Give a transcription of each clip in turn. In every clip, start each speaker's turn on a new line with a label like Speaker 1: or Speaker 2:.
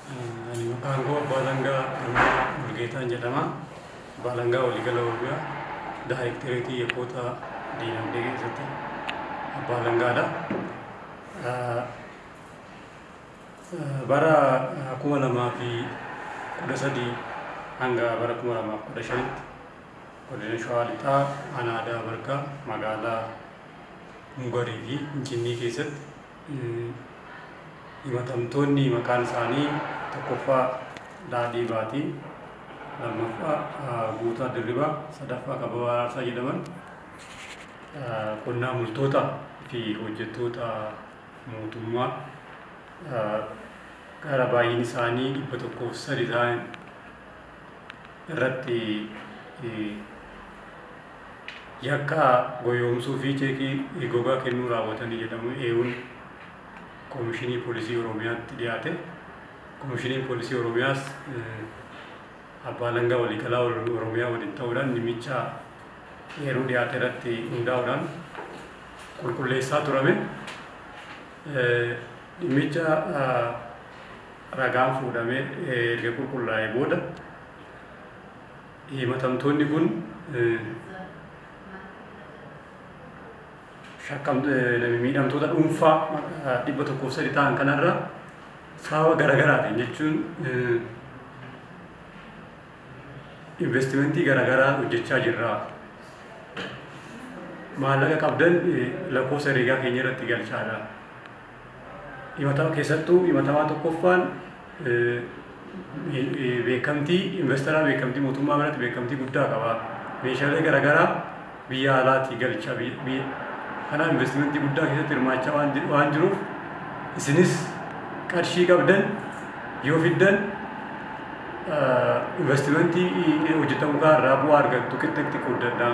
Speaker 1: Ani maqaan koo Abbaa Alangaa Girmaa Mulgeetaan jedhama. Abbaa Alangaa Waliigala Oromiyaa Daayirektoreetii Yakkoota Diinagdee keessatti Abbaa Alangaadha. Bara 2013 hanga bara 2015tti godina Shawaa Lixaa aanaa Ada'aa Bargaa magaalaa Mugarii fi Incinnii keessatti himatamtoonni maqaan isaanii tokkoffaa Daadhii Baatii, lammaffaa Guutaa Dirribaa, sadaffaa Kababaa Araarsaa jedhaman qonnaan bultoota fi hojjettoota mootummaa gara baay'inni isaanii 103 ta'an irratti yakka goyoomsuu fi cheekii gogaa kennuu raawwatanii jedhamu eeruun Komishinii Poolisii Oromiyaatti dhiyaate. Komishiniin Poolisii Oromiyaas Abbaa Alangaa Waliigalaa Oromiyaa waliin ta'uudhaan dhimmicha eeruu dhiyaate irratti hundaa'uudhaan qulqulleessaa turame. Dhimmicha ragaan fuudhamee erga qulqullaa'ee booda himatamtoonni kun miidhamtoota dhuunfaa 103 ta'an kanarra sababa garaagaraatiin jechuun investimentii garaagaraa hojjechaa jirra. Maallaqa qabdan lakkoofsa herreegaa keenya irratti galchaadha. Keessattuu himatamaa tokkoffaan beekamtii investaraa beekamtii mootummaa biratti beekamtii guddaa qaba. Meeshaalee garaagaraa biyya alaatii galcha. Kanaaf investimentii guddaa keessatti hirmaachaa waan jiruuf isinis qarshii qabdan yoo fiddan investimentii hojjetamu kanarraa bu'aa argattu qixxeetti qooddadhaa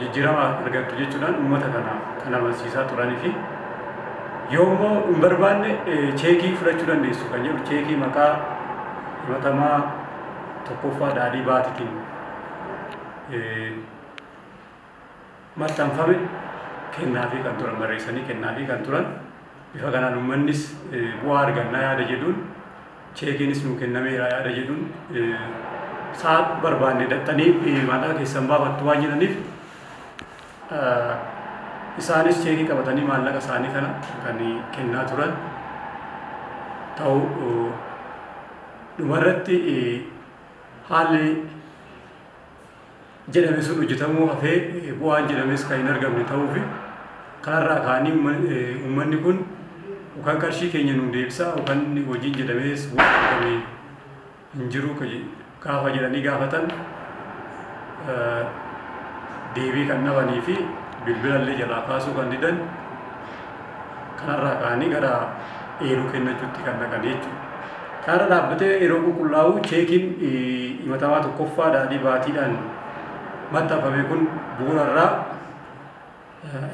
Speaker 1: jijjiirama argattu jechuudhaan uummata kana kan amansiisaa turanii fi yoo immoo hin barbaanne cheekii fudhachuu dandeessu kan jedhu cheekii maqaa himatamaa tokkoffaa Daadhii Baatiitiin maxxanfame kennaafii kan turan barreessanii kennaafii kan turan bifa kanaan uummannis bu'aa argannaa yaada jedhuun cheekiinis nuu kennameera yaada jedhuun sa'a barbaanne dattanii maallaqa keessan baafattu waan jedhaniif isaanis cheekii qabatanii maallaqa isaanii kana kan kennaa turan ta'uu dhumarratti haalli jedhame sun hojjetamuu hafee bu'aan jedhames kan hin argamne ta'uu fi kanarraa ka'anii uummanni kun yookaan qarshii keenya nuu deebisaa yookaan hojiin jedhames bu'aan argame hin jiru gaafa jedhanii gaafatan deebii kan dhabanii fi bilbilallee jalaa kaasuu kan didan kanarraa ka'anii gara eeruu kennachuutti kan dhaqan jechuudha. Kanarra dhaabbatee yeroo qulqullaa'u cheekiin himatamaa tokkoffaa Daadhii Baatiidhaan maxxanfame kun bu'uurarraa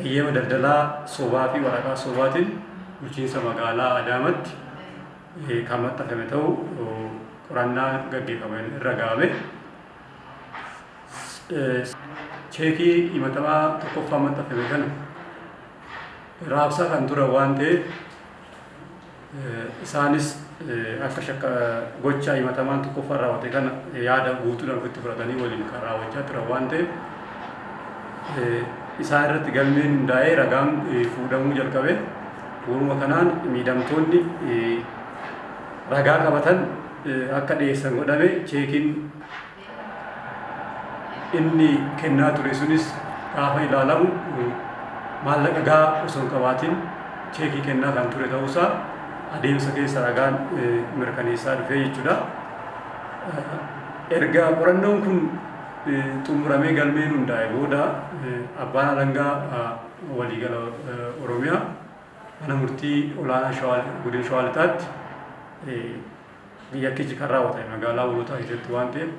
Speaker 1: eeyyama daldalaa sobaa fi waraqaa sobaatiin bulchiinsa magaalaa Adaamaatti kan maxxanfame ta'uu qorannaa gaggeeffame irra ga'ame. Cheekii himatamaa tokkoffaa maxxanfame kana raabsaa kan turan waan ta'eef isaanis akka gocha himatamaan tokkoffaa raawwate kana yaada guutuudhaan ofitti fudhatanii waliin kan raawwachaa turan waan ta'eef isaan irratti galmeen hundaa'ee ragaan fuudhamuu jalqabe. Bu'uuruma kanaan miidhamtoonni ragaa qabatan akka dhiyeessan godhame cheekiin inni kennaa ture sunis gaafa ilaalamu maallaqa gahaa osoo hin qabaatin cheekii kennaa kan ture ta'uusaa adeemsa keessa ragaan mirkaneessaa dhufee jechuudha. Erga qorannoon kun xumuramee galmeen hundaa'e booda Abbaan Alangaa Waliigala Oromiyaa mana murtii olaanaa godina Shawaa Lixaatti yakkichi kan raawwatame magaalaa Hoolotaa keessatti waan ta'eef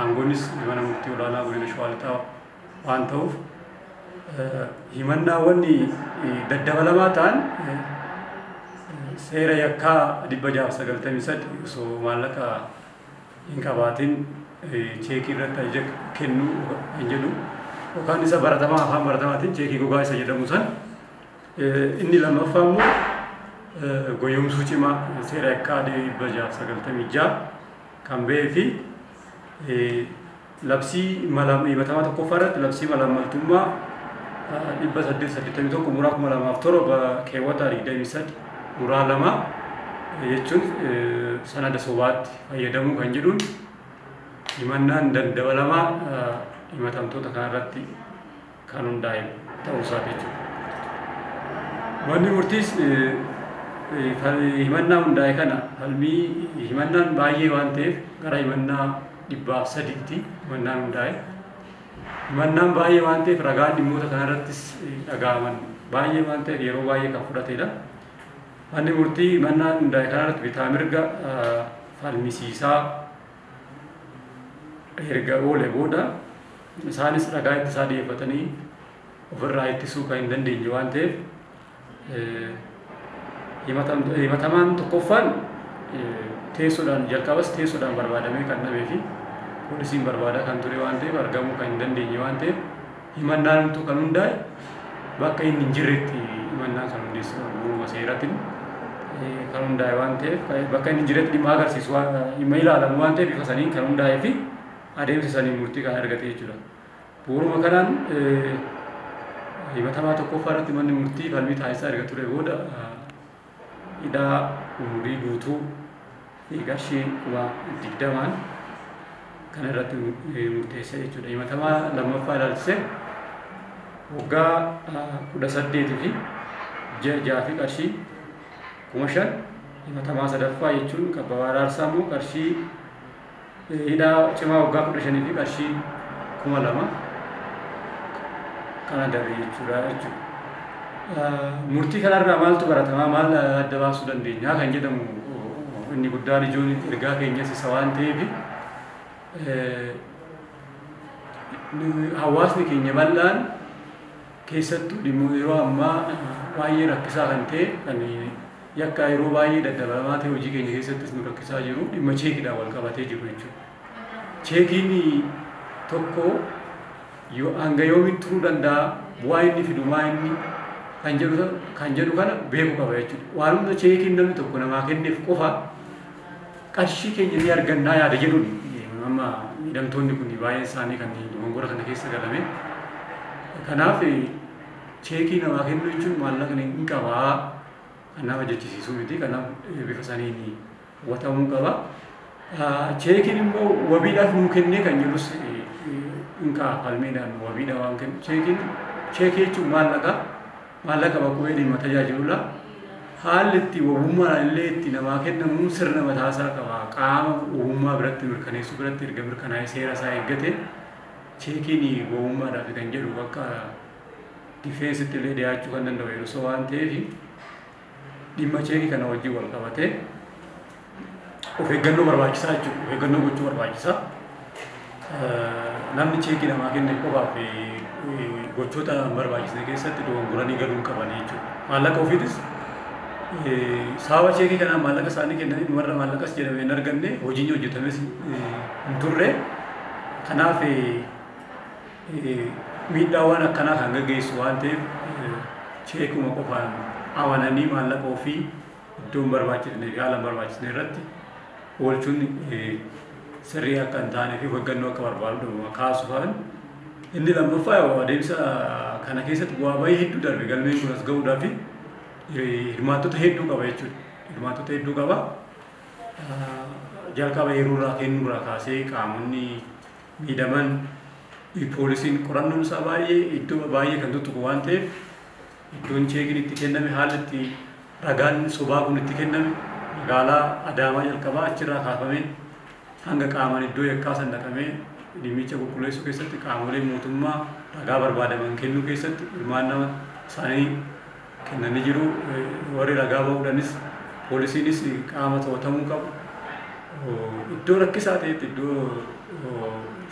Speaker 1: aangoonnis mana murtii olaanaa godina Shawaa Lixaa waan ta'uuf himannaawwan daddabalamaa ta'an seera yakkaa 693 osoo maallaqa hin qabaatin cheekii irratti ajaja kennuu hin jedhu yookaan isa baratamaa afaan baratamaatiin cheekii gogaa isa jedhamu san inni lammaffaa immoo goyoomsuu cimaa seera yakkaa 696 kan ba'ee fi labsii himatamaa tokkoffaa irratti labsii malaammaltummaa 881 muraa 2007 keewwata 23 muraa 2 jechuun sanada sobaatti fayyadamuu kan jedhuun himannaan dabalamaa himatamtoota kanarratti kan hundaa'e ta'uu isaa jechuudha. Manni murtiis himannaa hundaa'e kana falmii himannaan baay'ee waan ta'eef gara himannaa 103tti himannaan hundaa'e. Himannaan baay'ee waan ta'eef ragaan dhimmoota kanarrattis dhaga'aman baay'ee waan ta'eef yeroo baay'ee kan fudhatedha. Manni murtii himannaan hundaa'e kanarratti bitaa mirga falmisiisaa erga oole booda isaanis ragaa ittisaa dhiyeeffatanii ofirraa ittisuu kan hin dandeenye waan ta'eef himatamaan tokkoffaan teessoodhaan jalqabas teessoodhaan barbaadamee kan dhabee fi poolisiin barbaadaa kan ture waan ta'eef argamuu kan hin dandeenye waan ta'eef himannaan kan hundaa'e bakka inni hin jirretti himannaan kan hundeessu bu'uuruma seeraatiin kan hundaa'e waan ta'eef bakka inni hin jirretti dhimma agarsiisu dhimma ilaalamu waan ta'eef bifa saniin kan hundaa'ee fi adeemsa saniin murtii kan argate jechuudha. Bu'uuruma kanaan himatamaa tokkoffaa irratti manni murtii falmii taasisaa erga ture booda hidhaa umurii guutuu fi qarshii 20,000 kan irratti murteesse jechuudha. Himatamaa lammaffaa ilaalchisee waggaa 18 fi ji'a 6 fi qarshii 5,000, himatamaa sadaffaa jechuun Kabbabaa Araarsaa immoo qarshii hidhaa cimaa waggaa 15 fi qarshii 2,000 kana darbe jechuudha. Murtii kanarraa maaltu baratamaa maal adda baasuu dandeenya kan jedhamu inni guddaan ijoon ergaa keenyas isa waan ta'eef hawaasni keenya bal'aan keessattuu dhimma yeroo ammaa baay'ee rakkisaa kan ta'e kan yakka yeroo baay'ee daddabalamaa ta'e hojii keenya keessattis nu rakkisaa jiru dhimma cheekiidhaan wal qabatee jiru jechuudha. Cheekiin tokko hanga yoomitti turuu danda'a, bu'aa inni fidu maa inni kan jedhu kana beekuu qaba jechuudha. Waan hunda cheekiin namni tokko namaa kenneef qofa qarshii keenya ni argannaa yaada jedhuun amma miidhamtoonni kun baay'een isaanii kan dogongora kana keessa galame. Kanaaf cheekii namaa kennuu jechuun maallaqa hin qabaa kan nama jechisiisuu miti. Kanaaf bifa saniin hubatamuu qaba. Cheekiin immoo wabiidhaaf nuu kennee kan jedhus hin ka'a falmiidhaan wabiidha waan kennu. Cheekii jechuun maallaqa bakkee dhimma tajaajiludha. Haalli itti wabummaan illee itti namaa kennamu sirna mataasaa qaba. Qaama wabummaa biratti mirkaneessuu biratti erga mirkanaa'ee seera isaa eeggate cheekiin wabummaadhaaf kan jedhu bakka difeensitti illee dhiyaachuu kan danda'u yeroo waan ta'eef dhimma cheekii kana wajjin wal qabatee of eeggannoo barbaachisaa jechuudha. Of eeggannoo gochuu barbaachisaa. Namni cheekii namaa kenne qofaaf gochoota hin barbaachisne keessatti dogongoranii galuu hin qaban jechuudha. Maallaqa ofiitis sababa cheekii kanaan maallaqa isaanii kennanii warra maallaqas jedhamee hin arganne hojiin hojjetames hin turre. Kanaaf miidhaawwan akkanaa kan gaggeessu waan ta'eef cheekuma qofaan amananii maallaqa ofii iddoo hin barbaachisne fi haala hin barbaachisne irratti oolchuun sirrii akka hin taane fi of eeggannoo akka barbaadu kaasuudhaan. Inni lammaffaa adeemsa kana keessatti bu'aa bahii hedduu darbe galmeen kun as gahuudhaaf hirmaattota hedduu qaba jechuudha. Hirmaattota hedduu qaba. Jalqaba yeroorraa kennuurraa kaasee qaamonni miidhaman poolisiin qorannoon isaa baay'ee iddoo baay'ee kan tuttuqu waan ta'eef iddoon cheekiin itti kenname haalli itti ragaan sobaa kun itti kenname magaalaa Adaamaa jalqabaa achirraa kaafamee hanga qaamaan iddoo yakkaa san dhaqamee dhimmicha qulqulleessuu keessatti qaamolee mootummaa ragaa barbaadaman kennuu keessatti hirmaannaa isaanii kennanii jiru. Warri ragaa ba'uudhaanis poolisiinis qaama to'atamuu qabu. Iddoo rakkisaa ta'etti iddoo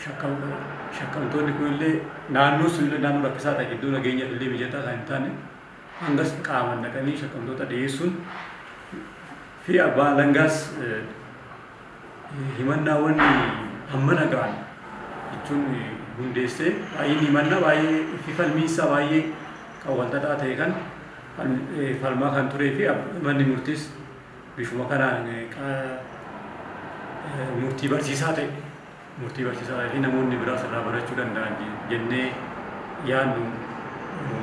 Speaker 1: shakkamtoonni kunillee naannoo sunillee naannoo rakkisaa ta'e iddoo nageenyaaf illee mijataa kan hin taane hangas qaamaan dhaqanii shakkamtoota dhiyeessuun fi abbaa alangaas himannaawwan hammana ga'an jechuun hundeessee baay'een himannaa baay'ee fi falmiinsaa baay'ee kan walxaxaa ta'e kan falmaa kan turee fi manni murtiis bifuma kanaan murtii barsiisaa ta'e fi namoonni biraas irraa barachuu danda'an jennee yaadnu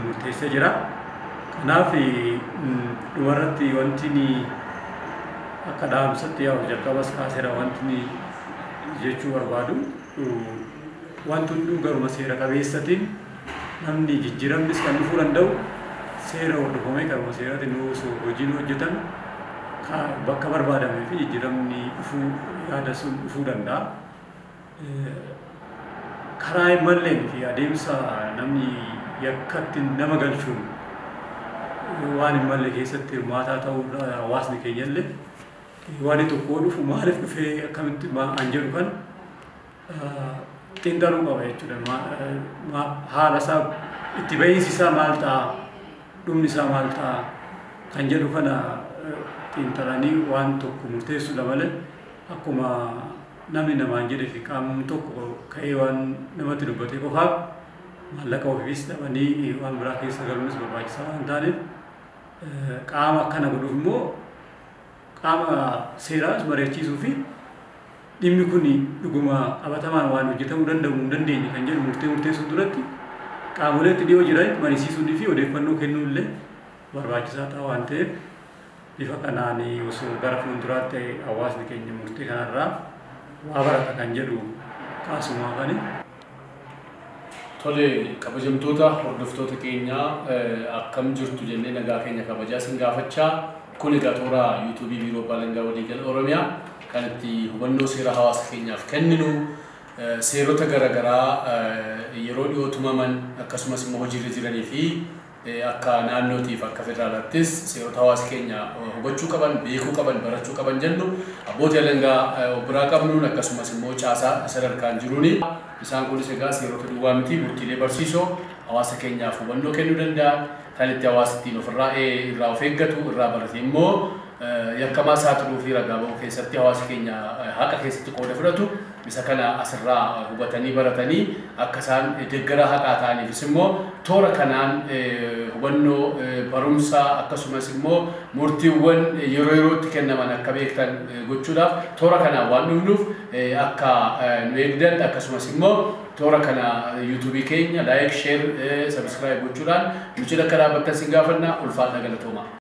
Speaker 1: murteessee jira. Kanaaf dhumarratti wanti akka dhaamsatti yaa'u jalqabas kaaseera wanti jechuu barbaadu wanti hunduu garuma seera qabeessatiin namni jijjiiramnis kan dhufuu danda'u seera hordofamee garuma seeraatiin osoo hojiin hojjetan bakka barbaadamee fi jijjiiramni dhufuu yaada sun dhufuu danda'a. Karaa hin malleen fi adeemsa namni yakkatti nama galchuun waan hin malle keessatti hirmaataa ta'uu hawaasni keenya illee waan tokko dhufu maaliif dhufee akkamitti an jedhu kan xiinxaluu qaba jechuudha. Haala isaa itti bahiinsi isaa maal ta'a, dhumni isaa maal ta'a kan jedhu kana xiinxalanii waan tokko murteessuudha malee akkuma namni namaan jedhee fi qaamni tokko ka'ee waan namatti dubbatee qofaaf maallaqa ofiis dhabanii waan biraa keessa galuunis barbaachisaa waan taaneef qaama akkana godhuuf immoo qaama seeraas mari'achiisuu fi dhimmi kun dhuguma qabatamaan waan hojjetamuu danda'u hin dandeenye kan jedhu murtee murteessuu duratti qaamolee itti dhiyoo jiran mariisiisuunii fi odeeffannoo kennuu illee barbaachisaa ta'a waan ta'eef bifa kanaan osoo gara fuulduraatti hawaasni keenya murtee kanarraa waa barata kan jedhu kaasumaa kani.
Speaker 2: Tole kabajamtoota hordoftoota keenyaa akkam jirtu jennee nagaa keenya kabajaa isin gaafachaa kun egaa toora yuutuubii Biiroo Abbaa Alangaa Waliigala Oromiyaa kan itti hubannoo seera hawaasa keenyaaf kenninu seerota garaagaraa yeroo dhiyoo tumaman akkasumas immoo hojiirra jiranii fi akka naannootiif akka federaalaattis seerota hawaasa keenya hubachuu qaban, beekuu qaban, barachuu qaban jennu abbootii alangaa biraa qabnuun akkasumas immoo caasaa sadarkaan jiruuni. Isaan kunis egaa seerota duwwaa miti murtiilee barsiisoo hawaasa keenyaaf hubannoo kennuu danda'a. Kan itti hawaasa ittiin ofirraa irraa of eeggatu irraa barate immoo yakkamaa saaxiluu fi ragaa ba'uu keessatti hawaasa keenya haqa keessatti qooda fudhatu isa kana asirraa hubatanii baratanii akka isaan deeggaraa haqaa ta'aniifis immoo toora kanaan hubannoo barumsaa akkasumas immoo murtiiwwan yeroo yerootti kennaman akka beektan gochuudhaaf toora kanaan waan dhufnuuf akka nu eegdan akkasumas immoo toora kana yuutuubii keenya laayik, sheer, sabiskiraayib gochuudhaan nu cina akka dhaabbattan sin gaafanna. Ulfaadha, galatooma.